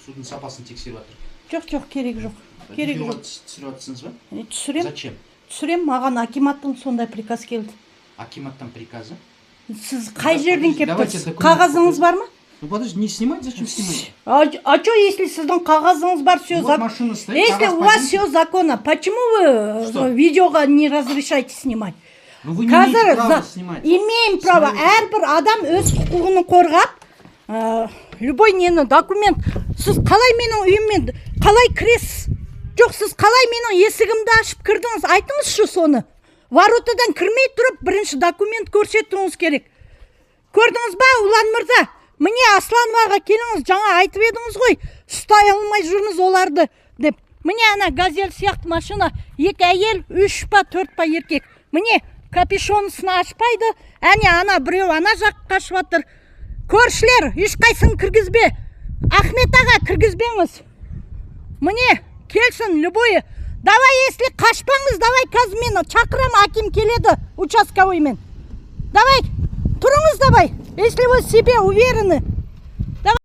Судың сапасын тексеріп жатыр. Жоқ, жоқ, керек жоқ, керек Видеоға жоқ. Түсіріп жатсыңыз ба? Түсірем. Зачем? Түсірем, маған акиматтан сондай приказ келді. Акиматтан приказы? Сіз қай жерден келіп Давайте тұрсыз? документ. Қағазыңыз бар ма? Ну подожди, не снимать, зачем снимать? А что, если сіздің қағазыңыз бар, все? Вот машина стоит, Если қағаз у вас возьмите. все законно, почему вы Что? Видеоға не разрешаете снимать? Ну вы не имеете Қазір права снимать. Имеем право. Смотрите. Әрбір адам өз құқығын қорғап, любой нені, документ. Сіз қалай менің үйіммен қалай кіресіз? Жоқ, сіз қалай менің есігімді ашып кірдіңіз, айтыңызшы соны. Воротадан кірмей тұрып, бірінші документ көрсетуіңіз керек. Көрдіңіз ба, Ұлан мырза? Міне, Аслановаға келіңіз, жаңа айтып едіңіз ғой, ұстай алмай жүрміз оларды деп. Міне, ана Газель сияқты машина, екі әйел, үш па, төрт па еркек. Міне, капюшонысын ашпайды. Әне, ана біреу ана жаққа қашып жатыр. Көршілер, ешқайсысын кіргізбе. Ахмет аға, кіргізбеңіз. Міне, келсін любой. Давай, если қашпаңыз, давай, қазір мен шақырам, аким келеді участковыймен. Давай, тұрыңыз, давай, если вы в себе уверены.